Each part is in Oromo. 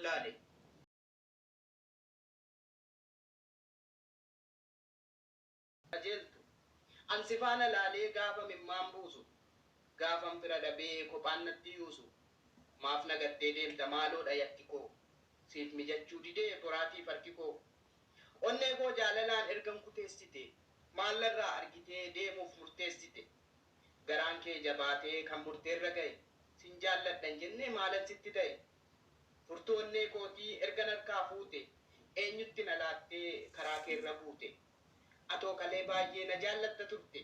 wallaale. Qajeeltu. An si faana laalee gaafa mimmaan buusu Gaafan fira dhabee kophaan natti yuusu Maaf na gattee deemta maaloodha yakki koo Siif mijachuu didee boraatiif harki koo Onnee koo jaalalaan ergan kuteessite Maal narraa argitee deemuuf murteessite Garaan kee jabaatee kan murteerra gahe Sin jaalladha hin jennee maalan sitti ta'e Furtuu onnee kootii erga narkaa fuute Eenyutti na laattee karaa keerra buute Atoo kalee baay'ee na jaallatta turte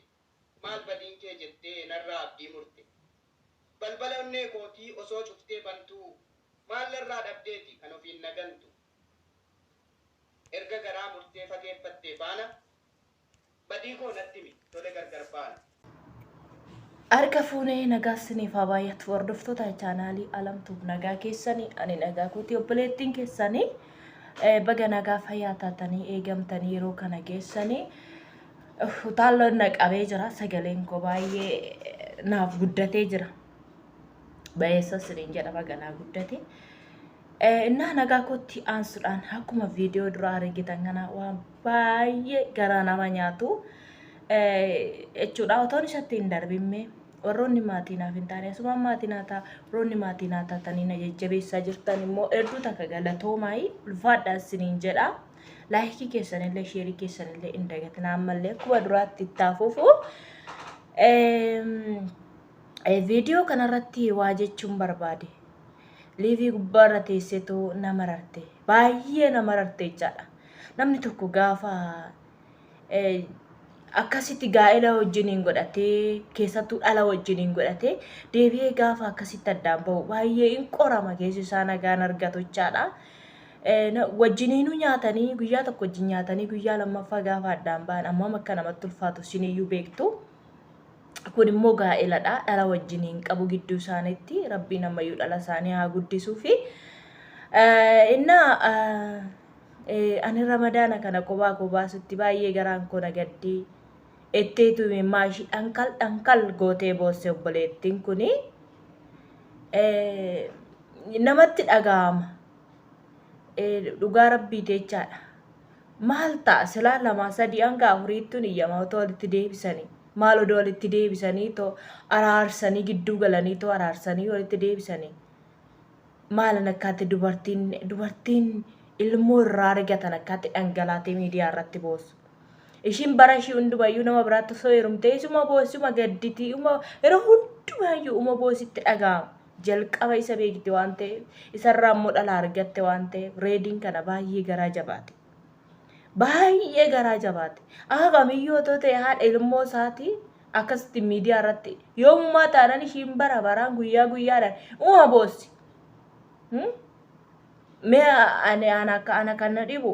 Maal badiin kee jettee narraa abdii murte Balbala onnee kootii osoo cuftee bantuu Maal narraa dhabdeeti kan ofiin na gantu Erga garaa murtee fageeffattee faana Badii koo natti himi tole gargar baana. Harka fuunee nagaa isiniif haa baay'atu hordoftoota chaanaalii Alamtuuf nagaa keessanii ani nagaa kooti obboleettiin keessanii baga nagaa fayyaa taatanii eegamtanii yeroo kana geessanii utaalloon na qabee jira sagaleen koo baay'ee naaf guddatee jira bayeessa isiniin jedha baga naa guddate. Innaa nagaa kootti aansuudhaan akkuma viidiyoo duraa argitan kana waan baay'ee garaa nama nyaatu jechuudha. Otoon isatti hin darbimme warroonni maatii naaf hin taane asumaan maatii naa ta'a. Warroonni maatii naa taatanii na jajjabeessaa jirtan immoo hedduu takka galatoomaayii ulfaadhaa isiniin jedha. Laayikii keessanillee sheerii keessanillee hin dagatinaa ammallee akkuma duraatti itti hafuufu. Viidiyoo kanarratti waa jechuun barbaade. Liivii gubbaarra teessetu na mararte. Baay'ee na mararte jechaadha. Namni tokko gaafa akkasitti gaa'ela wajjiniin godhatee keessattuu dhala wajjiniin godhatee deebi'ee gaafa akkasitti addaan bahu baay'ee in qorama keessi isaa nagaan argatu jechaadha. Wajjiniinuu nyaatanii guyyaa tokko wajjin nyaatanii guyyaa lammaffaa gaafa addaan bahan ammam akka namatti ulfaatu isiniyyuu beektu. Kun immoo gaa'eladha. Dhala wajjin hin qabu gidduu isaaniitti. Rabbiin ammayyuu dhala isaanii haa guddisuufi. Innaa ani ramadaana kana kophaa koo baasutti baay'ee garaan koo na gaddee etteetu imimmaa ishii dhankal dhankal gootee boosse obboleettiin kuni. Namatti dhaga'ama. Dhugaa rabbii jechaadha. Maal ta'a silaa lamaa sadii hanga afuriittuun iyyama otoo walitti deebisanii. Maal odoo walitti deebisanii too araarsanii gidduu galanii too araarsanii walitti deebisanii. Maalan akkaatti dubartiin dubartiin ilmoo irraa argatan akkaatti dhangalaatee miidiyaa irratti boossu. Ishiin bara ishii hundumayyuu nama biraatti osoo heerumtee isuma boossi uma gadditii uma yeroo hundumaayyuu uma boositti dhaga'ama. Jalqaba isa beekti waan ta'eef isarraa immoo dhala argatte waan ta'eef reediin kana baay'ee garaa jabaate. Baay'ee garaa jabaate. Akka kamiyyuu otoo ta'e haadha ilmoo isaatii akkasitti miidiyaa irratti yoomumaa taanaan ishiin bara baraan guyyaa guyyaadhaan uma boossi. Mee ani ana akka ana kan na dhibu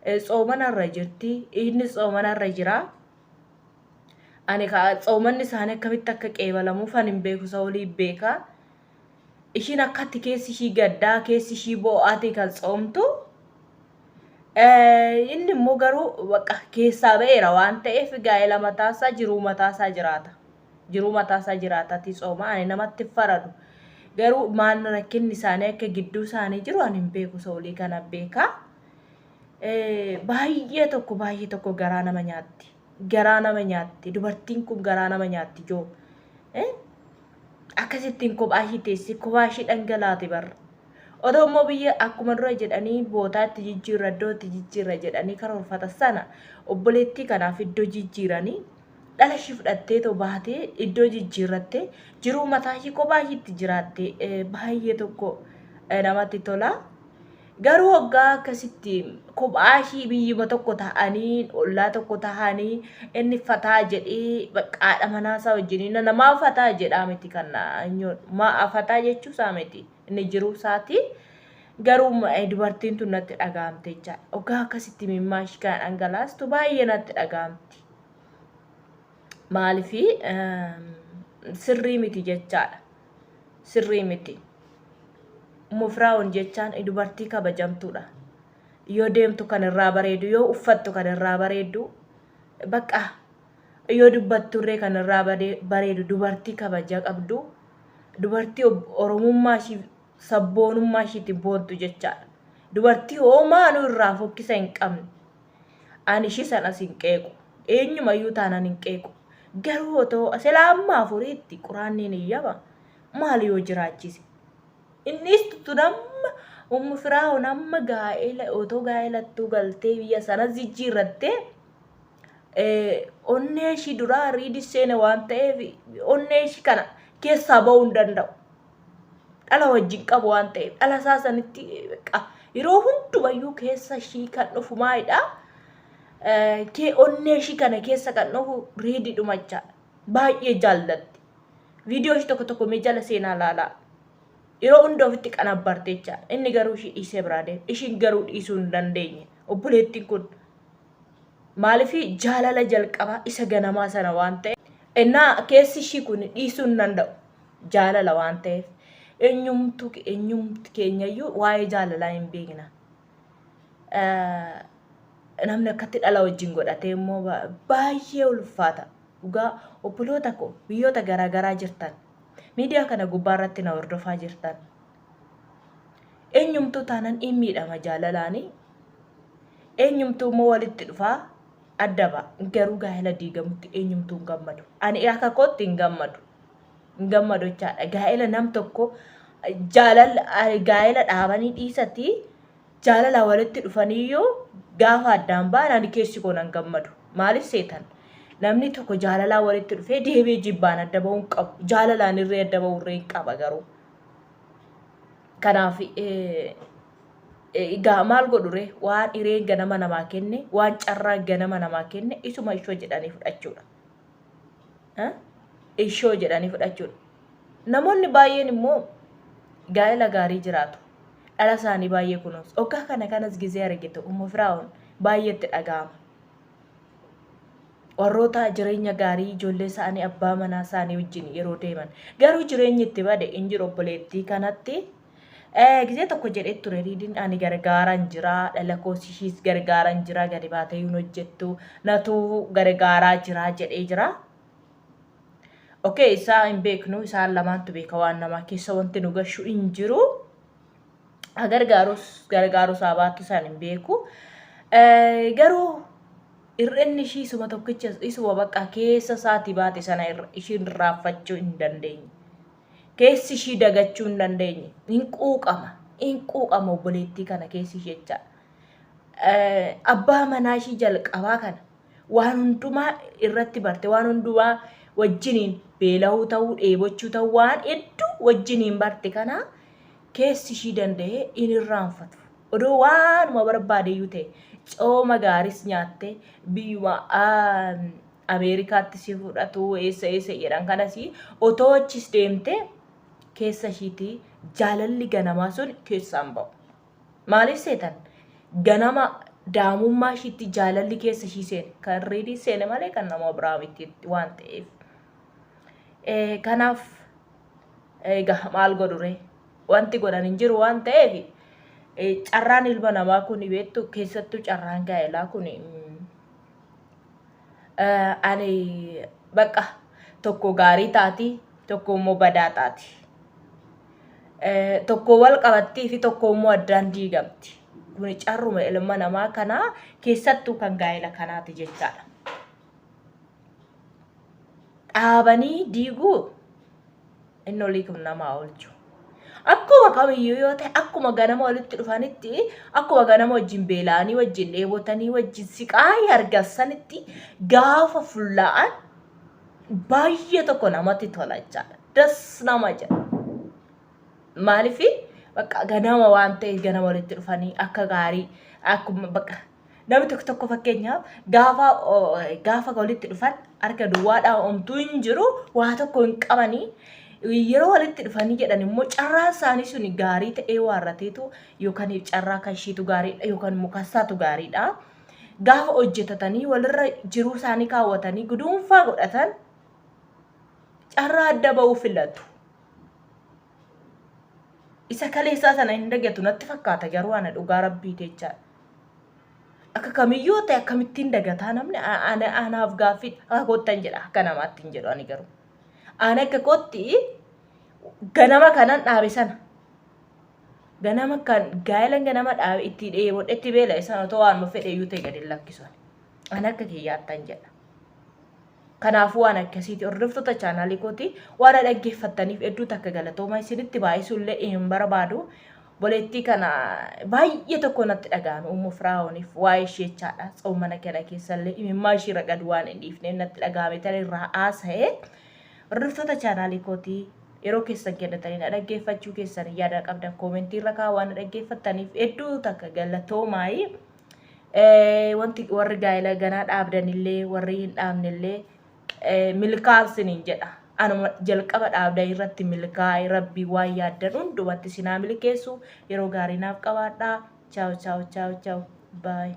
tsoomanarra jirti innis tsoomanarra jira. Ani ka tsoomanni isaanii akkamitti akka qeebalamuuf ani hin beeku isa olii beeka. Ishiin akkatti keessi ishii gaddaa keessi ishii boo'aatii kan tsoomtu. Inni immoo garuu bakka keessaa ba'eera waan ta'eef gaa'ela mataasaa jiruu mataasaa jiraata. Jiruu mataasaa jiraataatii tsooma ani namatti hin faradu. Garuu maal rakkinni isaanii akka gidduu isaanii jiru ani hin beeku isa olii kana beeka. Baay'ee tokko baay'ee tokko garaa nama nyaatti. Garaa nama nyaatti. Dubartiin kun garaa nama nyaatti joo. Akkasittiin kophaa ishii teessi kophaa ishii dhangalaati barra. Otoo immoo biyya akkuma dura jedhanii bootaa itti jijjiirra iddoo itti jijjiirra jedhanii karoorfatan sana obboleettii kanaaf iddoo jijjiiranii dhala ishii fudhattee too baatee iddoo jijjiirrattee jiruu mataa ishii kophaa ishiitti jiraatte baay'ee tokko namatti tola. Garuu hoggaa akkasitti kophaa ishii biyyuma tokko ta'anii ollaa tokko ta'anii inni fataa jedhee bakka haadha manaa isaa wajjin namaa fataa jedhaa miti kan maa fataa jechuu isaa miti inni jiruu isaati. Garuu dubartiin tun natti dhaga'amte jechaadha. Hoggaa akkasitti mimmaa ishii kana dhangalaastu baay'ee natti dhaga'amti. Maaliif sirrii miti jechaadha. Sirrii miti. Ummu Firaa'oon jechaan dubartii kabajamtuudha. Yoo deemtu kan irraa bareedu, yoo uffattu kan irraa bareeddu, bakka yoo dubbatturree kan irraa bareedu dubartii kabaja qabdu, dubartii Oromummaa ishii Sabboonummaa ishiitiin boontu jechaadha. Dubartii homaanuu irraa fokkisa hin qabne. Ani ishii sanas hin qeequ. Eenyumayyuu taanaan hin qeequ. Garuu otoo silaa amma afuriitti quraanniin iyyama maal yoo jiraachise. Innis tun amma Ummu Firaa'oon amma gaa'ela otoo gaa'elattuu galtee biyya sanas jijjiirrattee onnee ishii duraa riidi seene waan ta'eef onnee ishii kana keessaa ba'uu hin danda'u. Dhala wajjin qabu waan ta'eef dhala isaa sanitti yeroo hundumayyuu keessa ishii kan dhufu maalidha? Kee onnee ishii kana keessa kan dhufu riidi dhumachaadha. Baay'ee jaallatti. Viidiyoo ishii tokko tokko mee jala seenaa laalaa. Yeroo hunda ofitti qanabbarte jechaadha. Inni garuu ishii dhiisee biraa deeme. Ishiin garuu dhiisuu hin dandeenye. Obboleettiin kun maaliif jaalala jalqabaa isa ganamaa sana waan ta'eef. Ennaa keessi ishii kun dhiisuu hin danda'u. Jaalala waan ta'eef. Eenyumtu eenyumti keenyayyuu waa'ee jaalalaa hin beekna. Namni akkatti dhala wajjin godhatee immoo baay'ee ulfaata. Dhugaa obboloota koo biyyoota garaagaraa jirtan miidiyaa kana gubbaa irratti na hordofaa jirtan. Eenyumtuu taanan in miidhama jaalalaanii. Eenyumtuu immoo walitti dhufaa adda ba'a. Garuu gaa'ela diigamutti eenyumtuu hin gammadu. Ani akka kootti hin gammadu. Hin gammadu jechaadha. Gaa'ela nam tokko jaalala gaa'ela dhaabanii dhiisatii jaalala walitti dhufaniyyuu gaafa addaan ba'an ani keessi koo nan gammadu. Maaliif seetan? Namni tokko jaalalaan walitti dhufee deebi'ee jibbaan adda ba'uu hin qabu. Jaalalaan irree adda ba'uu irree hin qaba garuu. Kanaaf egaa maal godhure waan hireen ganama namaa kenne waan carraan ganama namaa kenne isuma ishoo jedhanii fudhachuudha. Ishoo jedhanii fudhachuudha. Namoonni baay'een immoo gaa'ela gaarii jiraatu. Dhala isaanii baay'ee kunuunsu. Oggaa kana kanas gizee argitu Ummu Firaa'oon baay'eetti dhaga'ama. Warroota jireenya gaarii ijoollee isaanii abbaa manaa isaanii wajjin yeroo deeman. Garuu jireenyi itti bade hin jiru obboleettii kanatti. Gizee tokko jedhee ture riidiin ani gargaaraan jira dhala koos ishiis gargaaraan jira gadi baatee hin hojjettu natuu gargaaraa jira jedhee jira. Okee isaa hin beeknu isaan lamaantu beeka waan namaa keessa wanti nu gashu hin jiru. Gargaarus gargaarus haa baattu isaan hin beeku. Garuu hir'inni ishii isuma tokkicha isuma bakka keessa isaatii baate sana ishiin irraanfachuu hin dandeenye. Keessi ishii dagachuu hin dandeenye. Hin quuqama. Hin quuqama obboleettii kana keessi ishee jechaadha. Abbaa manaa ishii jalqabaa kana waan hundumaa irratti barte waan hundumaa wajjiniin beela'uu ta'uu dheebochuu ta'uu waan hedduu wajjiniin barte kana keessi ishii danda'ee hin irraanfatu. Odoo waanuma barbaadeyyuu ta'e cooma gaaris nyaatte biyyuma Ameerikaatti si fudhatu eessa eessa jedhan kanas otoo achis deemte keessa ishiitii jaalalli ganamaa sun keessaan ba'u. Maaliif seetan? Ganama daa'imummaa ishiitti jaalalli keessa ishii seene. Kan riidii seene malee kan nama biraa miti waan ta'eef. Kanaaf egaa maal godhure? Wanti godhan hin jiru waan ta'eef carraan ilma namaa kun beektu keessattuu carraan gaa'elaa kun ani bakka tokko gaarii taati tokko immoo badaa taati. Tokko wal qabattii fi tokko immoo addaan diigamti. Kun carruma ilma namaa kanaa keessattuu kan gaa'ela kanaati jechaadha. Dhaabanii diiguu inni olii kun namaa oolchu. Akkuma kamiyyuu yoo ta'e akkuma ganama walitti dhufanitti akkuma ganama wajjin beela'anii wajjin dheebotanii wajjin siqaayii argassanitti gaafa fullaa'an baay'ee tokko namatti tola jechaadha. Das nama jedha. Maaliif bakka ganama waan ta'eef ganama walitti dhufanii akka gaarii akkuma bakka namni tokko tokko fakkeenyaaf gaafa gaafa walitti dhufan harka duwwaadhaa homtuu hin jiru waa tokko hin qabanii yeroo walitti dhufanii jedhan immoo carraan isaanii sun gaarii ta'ee waarrateetu yookaan carraa kan ishiitu gaariidha yookaan immoo kan isaatu gaariidha. Gaafa hojjetatanii walirra jiruu isaanii kaawwatanii guduunfaa godhatan carraa adda ba'uu filatu. Isa kaleessaa sana hin dagatu natti fakkaata garuu ana dhugaa rabbii jechaadha. Akka kamiyyuu ta'e akkamittiin dagataa namni anaaf gaaffii akka koottan jedha akka namaatti hin jedhu ani garuu. Ani akka kootti ganama kanan dhaabe sana Ganama kan gaa'ela ganama dhaabe itti dheebodhe itti beela'e sana otoo waanuma fedhe iyyuu ta'e gadi hin lakkisu ani. An akka kiyyaattan jedha. Kanaafuu waan akkasiiti hordoftoota chaanaalii kooti waan na dhaggeeffattaniif hedduu takka galatooma isinitti baay'isuu illee hin barbaadu. Boleettii kana baay'ee tokko natti dhaga'ame Ummu Firaa'ooniif waa'ee ishee jechaadha. Tsoomana kana keessallee imimmaa ishii ragadu waan hin dhiifneef natti dhaga'ame tan irraa haasa'e. Hordoftoota chaanaalii kootii yeroo keessan kennatanii na dhaggeeffachuu keessan yaada qabdan koomentii irra kaa'aa waan na dhaggeeffattaniif hedduu takka galatoomaayi. Wanti warri gaa'ela ganaa dhaabdanillee warri hin dhaabnellee milkaa'aa isiniin jedha. Anuma jalqaba dhaabdan irratti milkaa'ee rabbii waan yaaddan hundumatti isin haa milkeessu. Yeroo gaarii naaf qabaadhaa. Chaaw chaaw chaaw chaaw. Baay.